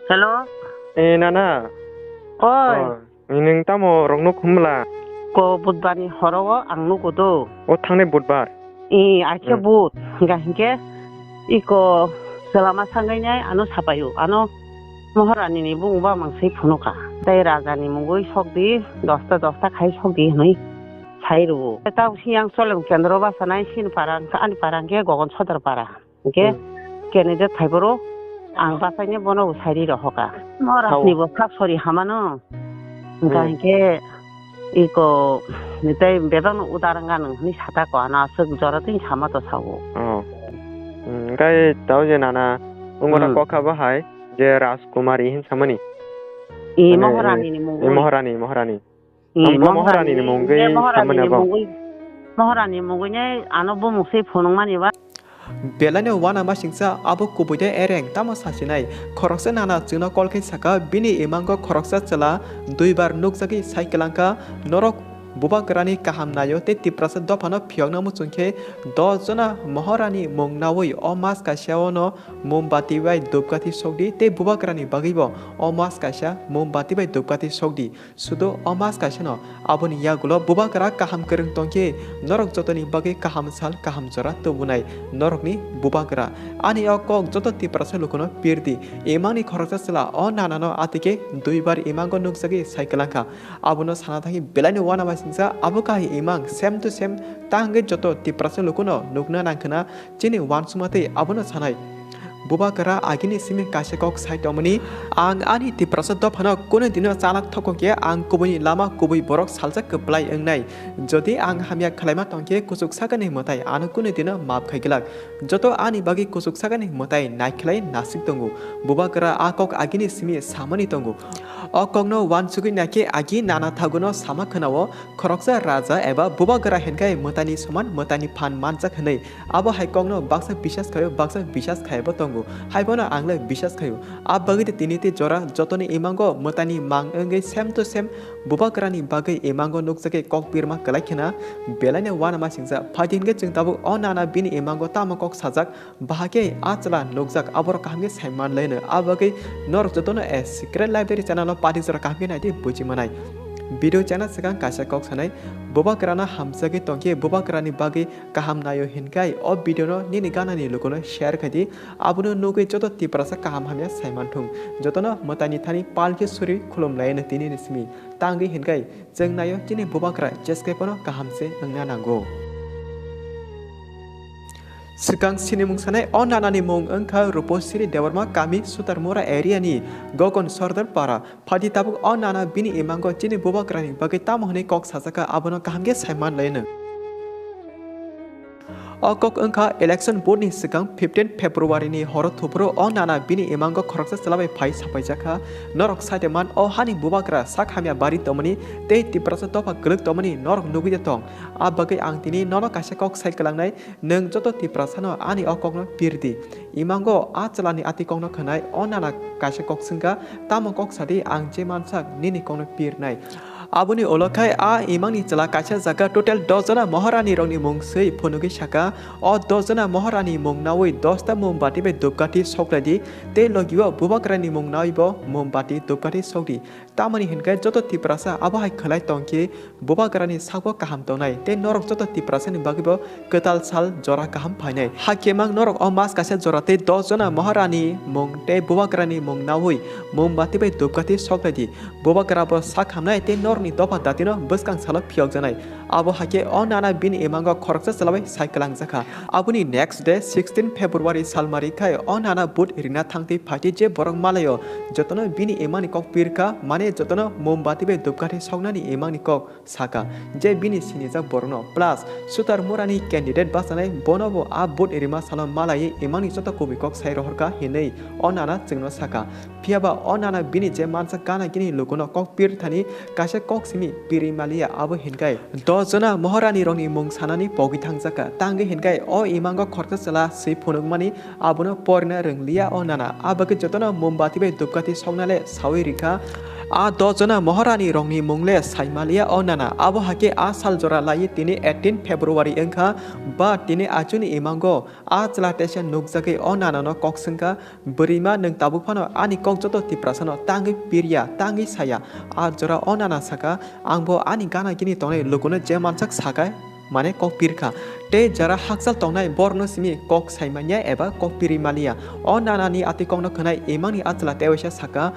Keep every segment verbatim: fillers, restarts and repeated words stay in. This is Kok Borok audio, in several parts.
Hello? Eh, nana. Oi. Oh, nwng tamo rok nuk humla? Ko budbar ni horo o ang nugo do. O thangnai budbar? Eh, aisa Hmm. Bud. Ga hinkhe iko selama sangai nai ano sapayo. Ano Moharani ni bung ba mangsai phunuka. Tai raja ni mungoi sok di, dosta dosta khai sok di hinui sai rwo. Tau siyang Cholem kendro basa nai sin para, ani para hinkhe Gogon Sodor para. Hinkhe Hmm. candidate phai boro ang basaine bono bo sairi rohoka. Mo Sao. Rasni bo sak sori hamano. Hinkha Hmm. hinkhe iko tei bebakno udar wngkha nwng hwnwi sata ko ano aswk jora tei sama to sao. Oh. Hmm, hinkhe tao je nana wngkora Hmm. Kokha bahai je Rajkumari hin samani. I Mane, Moharani ni i mungwi. Moharani, Moharani. Eh, Ang bo Moharani ni mungwi eh, Moharani samani ni abo. Mungwi, Moharani mungwi ne ano bumung se phunukmani ba. Belaino uanamasingcha abo kubui de ereng tamo sasinai. Khoroksa nana chwngno call khe saka, bini imango khoroksa chwla duibar nukjagwi sai kwlangkha, norok bubagrani kaham naio tei Tiprasa dophano phiyokna muchungkhe dos jona Moharani mung naui o mas kaisa ono mombati bai dupkathi sokdi tei bubagrani bagwibo o mas kaisa mombati bai dupkathi sokdi. Sudo o mas kaisano aboni yagulo bubagra kaham kwrwng tongkhe norok jotoni bagwi kaham sal kaham jora tubunai norokni bubagra. Ani o kok joto Tiprasa lukuno pirdi. Imangni khoroksa chwla o nanano atike duibar imango nukjagwi sai kwlangkha. Abono sana thangwi belaino uanamasingcha abo kahai imang same to same ta hwnkhe joto Tiprasa lukuno nukna nangkhwna. Chini uansukma tei abono sanai. Bubagra agini simi kaisa kok sai tongmani, ang ani Tiprasa dophano kunu dino chalak thokok ya, ang kubuini lama kubui borok saljak kwplai wngnai. Jodi ang hamya khwlaima tongkhe kuchuk sakani mwtai ano kunu dino map khai glak. Joto ani bagwi kuchuk sakani mwtai naikhlai nasik tongo. Bubagra a kok agini simi samani tongo. O kokno uansugwi naikhe agi nana thaguno sama khwnao, khoroksa raja eba bubagra hinkhai mwtaini soman mwtaini phan manjak hwnwi. Abo hai kokno baksa bisas khaio, baksa bisas khaibo tongo. Haibono ang le bisas khaio. A bagwi de tini tei jora jotoni imango mwtaini mang wngwi same to same bubagrani bagwi imango nukjagwi kok birma kwlai khena belaino uanamasingcha. Phaidi hinkhe chwng tabuk o nana bini imango tamo kok sajak, bahai khe a chwla nukjak, aborok kaham khe sai manlaino. A bagwi norok jotono a secret library channel o padi jora kaham khe naidi buji manai. Video channel swkang kaisa kok sanai, bubagrano hamjagwi tongkhe bubagrani bagwi kaham naio hinkhai o video no nini ganani lukuno share khaidi, abono nugwi joto Tiprasa kaham hamya sai manthung. Jotono mwtaini thani palkhe suri khulum laino tinini simi. Tangwi hinkhai chwng naio chini bubagra jeskhe phano kaham se wngna nango. Swkang sinimung sanai o nanani mung wngkha Ruposiri Debbarma, kami Sutarmura area ni Gogon Sordar para. Phaidi tabuk o nana bini imango chini bubagrani bagwi tamo hwnwi kok sajakha, abono kaham khe sai manlaino. O kok wngkha election vote ni swkang fifteen February ni horo thuburo o nana bini imango khoroksa chwla bai phai sapaijakha. Norok saide man o hani bubagra sak hamya bari tongmani tei Tiprasa dopha kwlwk tongmani norok nugwi de tong. A bagwi ang tini nono kaisa kok sai kwlangnai. Nwng joto Tiprasano ani o kokno pirdi. Imango a chwlani ati kokno khwnai, o nana kaisa kok swngkha, tamo kok sadi, ang je mansak nini kokno pirnai. Aboni ulo khai a imangni chwla kaisa jaga total dos jona Maharani rokni mung swi phunugwi saka, o dos jona Maharani mung naui dosta mombati bai dupkathi soklaidi, tei logio bubagrani mung naui bo mombati dupkathi sokdi. Tamoni hinkhe joto Tiprasa abo hai khwlai tongkhe bubagrani sakbo kaham tongnai tei norok joto Tiprasani bagwibo kwtal sal jora kaham phainai. Hakhe mang norok o mas kaisa jora tei dos jona Maharani mung tei bubagrani mung naui mombati bai dupkathi soklaidi. Bubagra bo sak hamnai tei norokni dopha datino bwskang salo phiyokjaknai. Abo hakhe o nana bini imango khoroksa chwla bai sai kwlangjakha. Aboni next day sixteen February salmari khai o nana vote rina thangtwi phaitwi je borok malaio jotono bini imangni kok pirkha, mane jotono mombati bai dupkathi soknani imangni kok saka, je bini sinijak borokno plus Sutar Murani candidate bachanai bono bo a vote rima salo malaiwi imangni joto kubui kok sai rohorkha hinwi o nana chwngno saka. Phiyaba o nana bini je mansa gana gini lukuno kok pirthani kaisa kok simi piri maliya, abo hinkai dos jona Maharani rokni mung sanani pogwi thangjakha. Tangwi hinkai o imango khoroksa chwla swi phunukmani abono porina rwngliya o nana. A bagwi jotono mombati bai dupkati soknale sawi rikha. A dos jona Maharani rokni mungle saimaliya o nana. Abo hakhe a sal jora laiwi tini eighteen February wngkha, ba tini achuni imango a chwla teisa nukjagwi o nanano kok swngkha, "Bwrwima, nwng tabuk phano ani kok joto Tiprasano tangwi pirya, tangwi saya." A jora o nana saka, "Angbo ani gana gini tongnai lukuno je mansak sakai, mane kok pirkha. Tei jara hakchal tongnai borokno simi kok saimanya eba kok piri maliya." O nanani atwi kokno khwnai imangni a chwla tewaisa saka,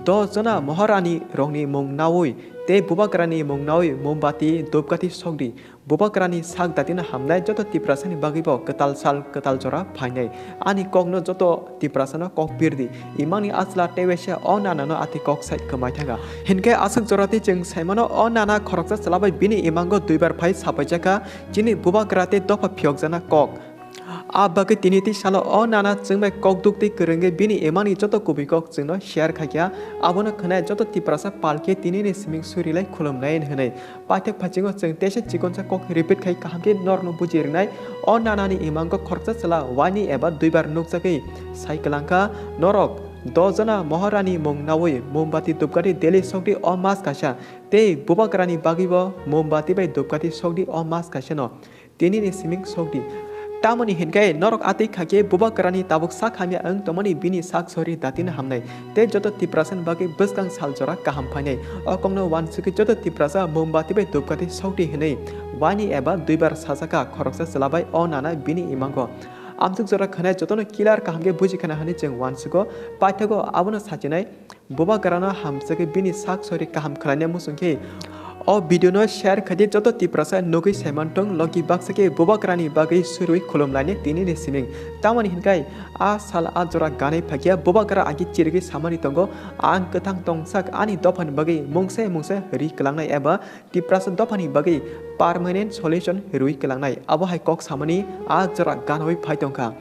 "Dos jona Maharani rokni mung nawi tei bubagrani mung nawi mombati dupkati sokdi. Bubagrani sak datino hamnai joto Tiprasani bagwibo kwtal sal kwtal jora phainai. Ani kokno joto Tiprasano kok pirdi." Imangni a chwla tewaisa o nanano atwi kok sai kwmai thangkha. Hinkhe aswk joratwi chwng saimano o nana khoroksa chwla bai bini imango duibar phai sapaijakha, "Chini bubagra tei dopha phiyokjana kok." A bagwi tini tei salo o nana chwngbai kok duk tei kwrwngwi bini imangni joto kubui kok chwngno share khaikha. Abono khwnai joto Tiprasa palkhe tinini siming surilai khulumnai hwnwi. Paithak phaichingo chwng teisa chikonsa kok repeat khai kaham khe norokno buji rwnai. O nanani imango khoroksa chwla waini eba duibar nukjagwi sai kwlangkha, "Norok dos jona Maharani mung nawi mombati dupkati daily sokdi o mas kaisa, tei bubagrani bagwibo mombati bai dupkati sokdi o mas kaisano. Tinini siming sokdi." Tamoni hinkhe norok atwi khakhe bubagrani tabuk sak hamya wng tongmani bini sak sori datino hamnai tei joto Tiprasani bagwi bwskang sal jora kaham phainai. O kokno uansugwi joto Tiprasa mombati bai dupkati sokdi hwnwi waini eba duibar sajakha khoroksa chwla bai o nana bini imango. Amsuk jora khwnai jotono clear kaham khe buji khna hwnwi chwng uansugo. Paithago abono sachinai, bubagrano hamsagwi bini sak sori kaham khwlaina muchung khe o video no share khaidi joto Tiprasa nugwi saimanthung, logi baksa khe bubagrani bagwi surwi khulumlaini tinini siming. Tamoni hinkai a sal a jora ganai phakya bubagra agi chirigwi samani tongo, "Ang kwthang tongsak ani dophani bagwi mungsa mungsa ri kwlangnai eba Tiprasa dophani bagwi permanent solution rwi kwlangnai." Abo hai kok samani a jora ganawi phai tongkha.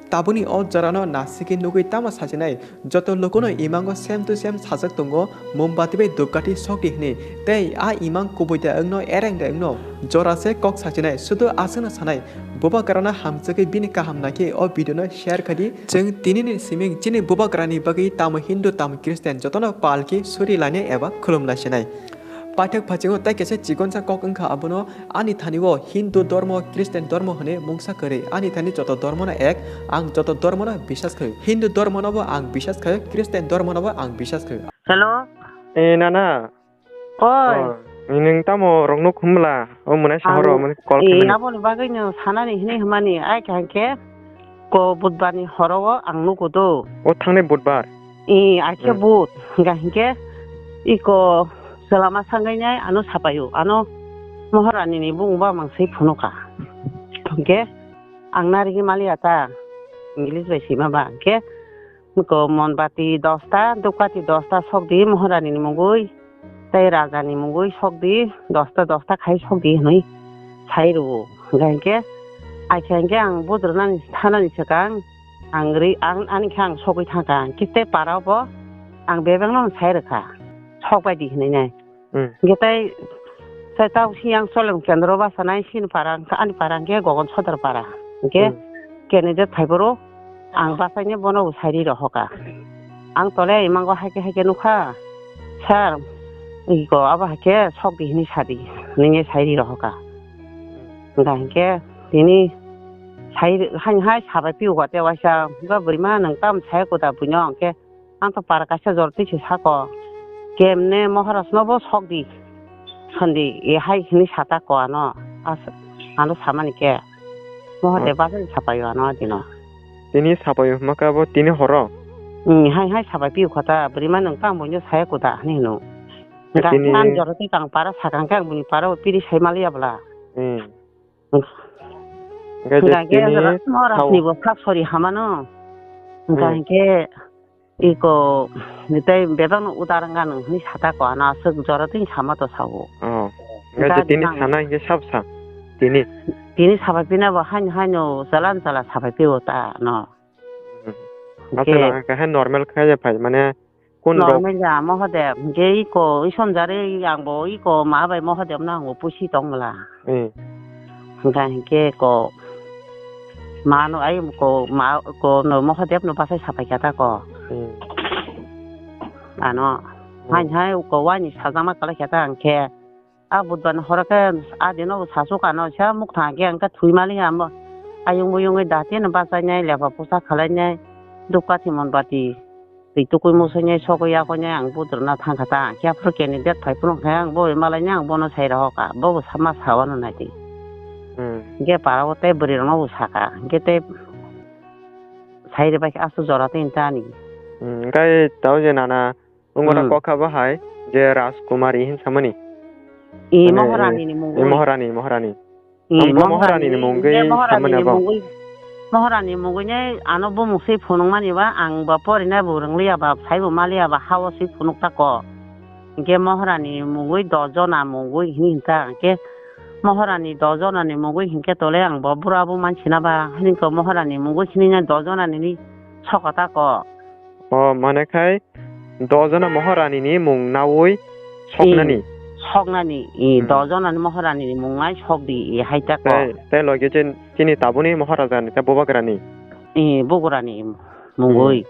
Tabukni o jorano nasikhe nugwi tamo sachinai, joto lukuno imango same to same sajak tongo, "Mombati bai dupkati sokdi," hwnwi. Tei a imang kubui da wngno, ereng da wngno, jora se kok sachinai, sudu aswkno sanai. Bubagrano hamsagwi bini kaham naikhe o video no share khaidi. Chwng tinini siming chini bubagrani bagwi tamo Hindu tamo Christian jotono palki suri lainai eba khulum laisinai. Paithak phaichingo tei kaisa chikonsa kok wngkha abono, "Ani thani o Hindu dormo, Christian dormo hwnwi mungsa kwrwi. Ani thani joto dormono ek, ang joto dormono bisas khaio. Hindu dormonobo ang bisas khaio, Christian dormonobo ang bisas khaio." Hello? Eh, nana. Oi. Oh, nwng tamo rok nuk humla? O mwnai sahoro mwnai call khaimani. Aboni bagwi no sanani hwnwi hwnmani, ai kha hwnkhe ko budbar ni horo o ang nugo do. O thangnai budbar? Eh, ai khe bud. Hwnkha hwnkhe iko chwlama sangainai ano sapaio. Ano Moharani ni bung ba mang se phunukha. Hwnkhe ang narigwi maliya ta. English bai sima ba. Hwnkhe ko monbati dosta, dupkati dosta sokdi Moharani ni mungwi, tei raja ni mungwi sokdi, dosta dosta khai sokdi hwnwi sai rwo. Hwnkha hwnkhe, ai kha hwnkhe ang budrwnani thanani swkang, ang ri-, ang, ani khe ang sogwi thangkha, ang khe tei para o bo ang bebak no sai rwkha, sokbai di hwnwi nai. Hmm. Hwnkhe tei, tei tau siyang Cholem kendro basa nai sini para wngkha, ani para hwnkhe Gogon Sodor para. Hwnkhe Hmm. candidate phai boro ang basaine bono bo sairi rohoka. Ang tole imango haike haike nukha, "Sir, iko abo haike sokdi hini sadi," hwnwi sairi rohoka. Hwnkha hwnkhe tini sai, haini hai sabai piuka te waisa, "Ba bwrwima nwng tamo saya kuda buino?" Hwnkhe Ang to para kaisa jor twi se sako, "Kemne Maharaj no bo sok di, hwn di, e hai hwnwi sa ta ko ano, as-, ano samani khe." Moho de Oh. Bazar sapaio ano adino. Tini sapaio hwnma khe abo tini horo? Hmm, hai, hai sapai pio kho ta, "Bwrwima nwng tamo buino saya kuda," hwnwi hwno. Tini Gan jor twi kang para sakang khe ang bini para o piri sai maliya bwla. Hmm. Hwnkha hwnkhe je hwnkha hwnkhe tini jora Maharaj sao. Ni bo sak sori hamano. Hwnkha Hmm. hwnkhe Iko, tei bebak no udar wngkha nwng hwnwi sa ta ko, ano aswk jora twi sama to sao. Oh. Hwnkhe je tini sana hwnkhe sabo sa? Tini? Tini sabai pina bo haino haino chala no chala sabai pio ta no. Hmm. Hwnkhe Acha, hwnkhe normal khe je phai, mane Kun rok? Lormai ja Mohodev, hingke iko, i Sonjari, ang bo iko ma bai Mohodev no ang bo pusi tong bwla. Eh. Hingka hingke ko, ma no ai ko, ma ko no Mohodev no bachai sapai kha ta ko. Eh. Ano, Hmm. Hai hai ko wani sajama kalai kha ta ang khe. A budbani horo khe a dino bo sasuk ano sa mukthang khe ang khe thwi mali amo. Ayung buyung oi dati no bachainai, lepa pusa khalainai, dupkathi monbati, twi tukui musainai, sogwi yakoinai ang budrwna thangkha ta. Khe aphuru candidate phai phunuk khe ang bo malainai ang bono sai rohokha, bo bo sama sawano naidi. Hmm. Hingke para o tei bwrwi rokno bo saka, hingke tei sai rwbai khe aswk jora tei tani. Hmm, hingke tao je nana Wngmano Hmm. Kok kha bo hai je Rajkumari hin samani. I Mane, Maharani ni mungwi. I Maharani, Maharani. I Ang bo Maharani Maharani ni ni, mungwi je Maharani samani ni abo. Mungwi. Maharani mungwi ne ano bumung se phunukmani ba ang ba porina bo rwngliya ba phai bo maliya ba hao se phunuk ta ko. Hingke Maharani mungwi dos jona mungwi hini hinta hingke Maharani dos jona ni mungwi hingke tole ang bo bura bo mansina ba hini ko Maharani mungwi hini ne dos jona ni ni sokota ko. O mane khai Doh jona Maharani ni mung naui soknani. I, soknani, i, Hmm. Doh jona ni Maharani ni mung nai sok di, i, hai ta ko. Tei, tei logi chin-, chini tabuni Maharaja ni, tei Bubagra ni. I, Bubagra ni mungwi.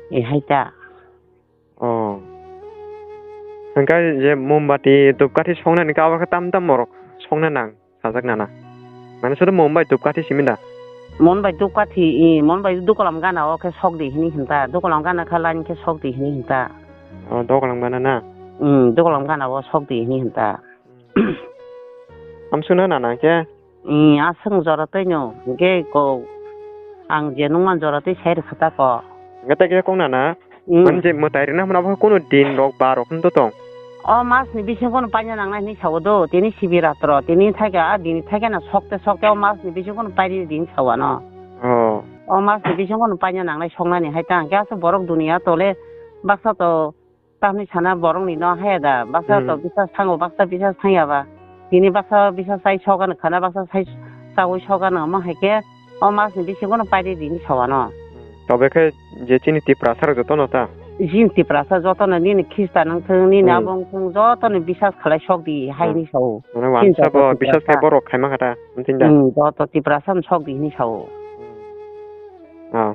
Hmm. I, hai ta. Oh. Hingkai je mombati, dupkathi soknani kabo khe tam tam morok sokna nang. Sajak nana. Mane sudu Mumbai dupkathi simi da? Mumbai dupkathi, i, Mumbai dukolam gana o khe sok di hini hinta. Dukolam gana kha line khe sok di hini hinta. O, dukolam gana na? Hmm, dukolam gana o sok di hini hinta. Amsuna nana khe? I, aswng jora tei no. Hingke ko ang je nungman jora tei sai rwkha ta ko. Hingke tei khe kok nana? Hmm. Mane je mwtai rwna hwnba khe kunu din rok bar rok hwn to tong. O mas ni bisingo no paina nangnai hinwi sao do, tini sibi ratro, tini thaika, a dini thaika na sokte sokte o mas ni bisingo no pairi din sao ano. Oh. O mas ni bisingo no paina nangnai soknani hai ta, hingke aswk borok duniya tole baksa to tamni sana borok ni no haya da, baksa to Hmm. Bisa sango, baksa bisa sangya ba. Tini baksa bisa sai sokano khana, baksa sai saui sokano, omo hai khe o mas ni bisingo no pairi rini sawano. Tobe khe je chini Tiprasa rok joto no ta? Chini Tiprasa joto no nini Khristan wng thung, nini Hmm. abo wng thung, joto no bisas khalai sok di hai Hmm. Ni sao. Mane Chini wansa joto bo bisas khe Tiprasa. Borok khaima kha ta, wng thung da? Hmm, joto Tiprasa no sok di hini sao. Hmm. Ah.